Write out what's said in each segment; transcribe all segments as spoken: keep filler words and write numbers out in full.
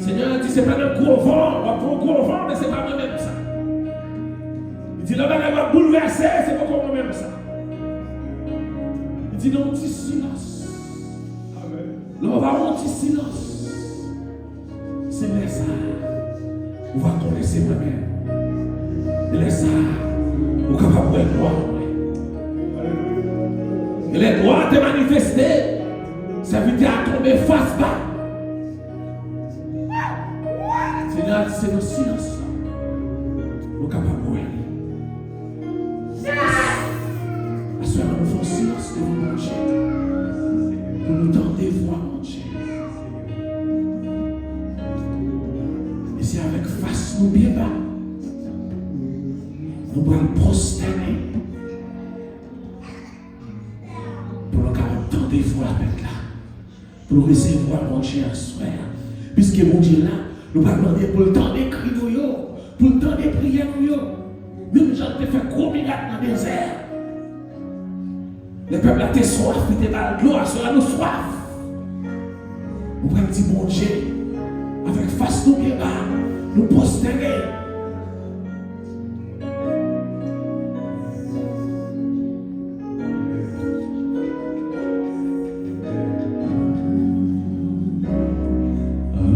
Senyè a di, se pa nan gwo van, w ap pran gwo van, men se pa mwen menm sa. Li di, lè bagay yo ap boulvèse, se poko mwen menm sa. Li di, nan yon ti silans. Lè w va yon ti silans, se lè sa a, ou va konnen se mwen menm. E lè sa a, ou kapab wè glwa mwen. E lè glwa a te manifeste, sèvitè a tonbe fas ba. Senyè a di, se nan silans lan nou kapab wè li. Aswè a, nou fè yon silans devan Bondye pou nou tande vwa Bondye. E se avèk fas nou byen ba nou pral pwostène pou nou kapab tande vwa Mèt la, pou nou resevwa Bondye aswè a. Piske Bondye la, nou pral mande pou l tande kri nou yo, pou l tande priyè nou yo. Menm jan l te fè gwo mirak nan dezè a. Lè pèp la te swaf, li te ba l dlo, aswè a nou swaf. Nou pral di Bondye, avèk fas nou byen ba, nou pwostène.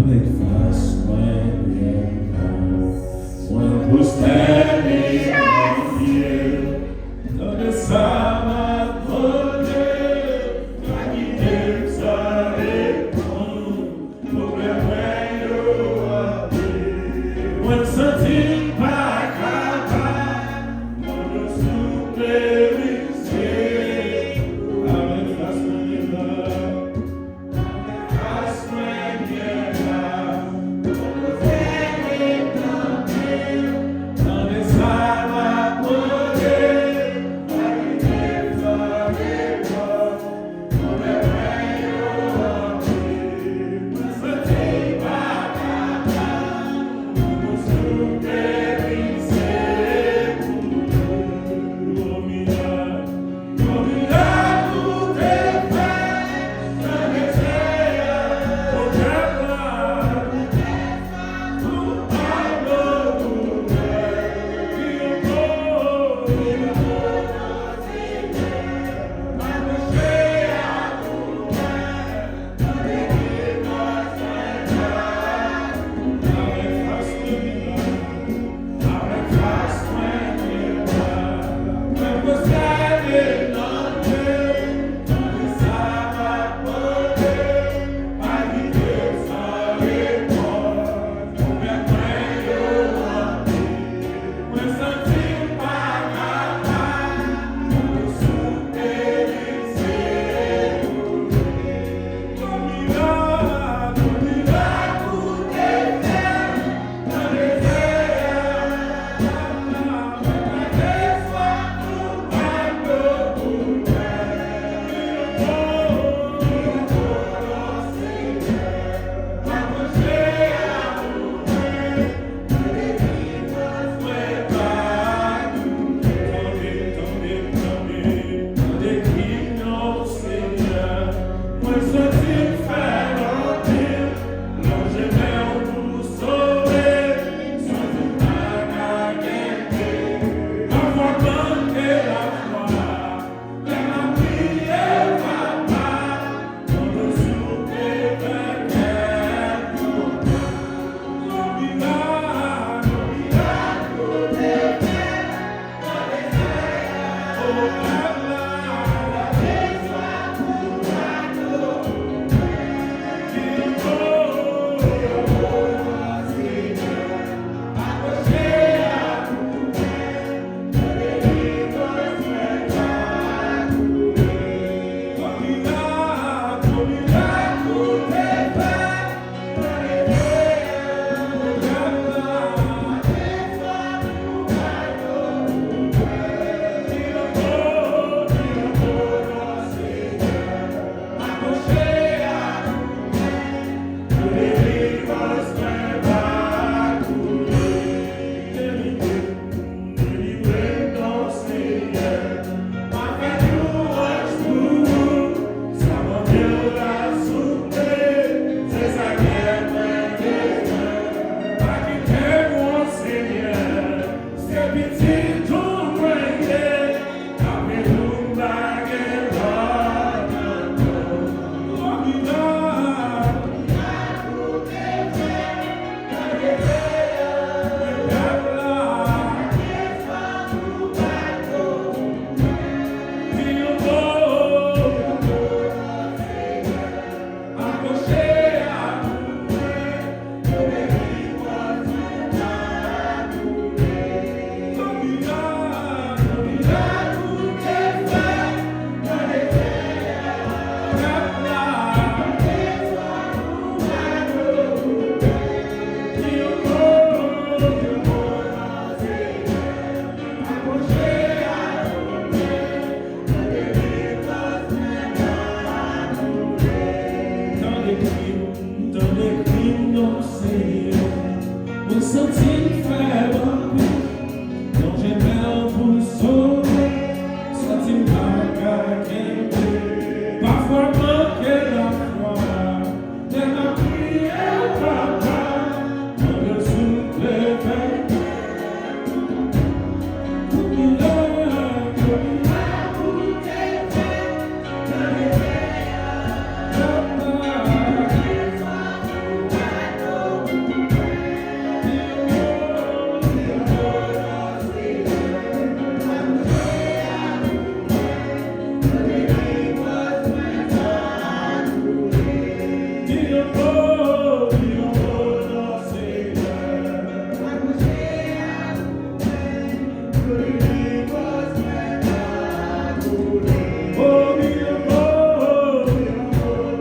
Avèk fas mwen byen ba, mwen pwostène nan pye. Tande sa m ap mande, pa kite m sa reponn. Pwoblèm mwen yo ap vini. Mwen santi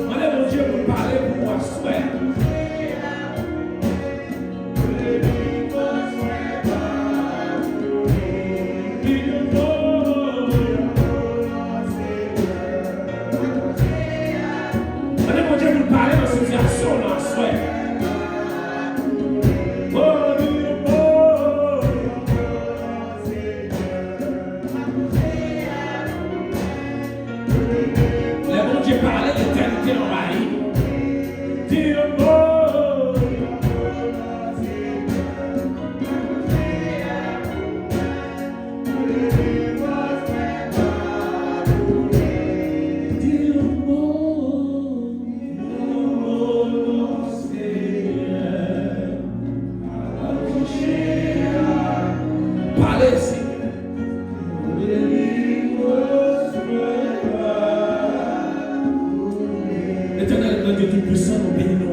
Mande Bondye pou l pale pou ou aswè. Mande Bondye pou l pale nan sitiyasyon w lan aswè. Lè Bondye pale, letènite anvayi. Di yon mo. Di yon mo, yon mo, non, Senyè. Pale, Senyè. Letènèl, Bondye Toupisan, nou beni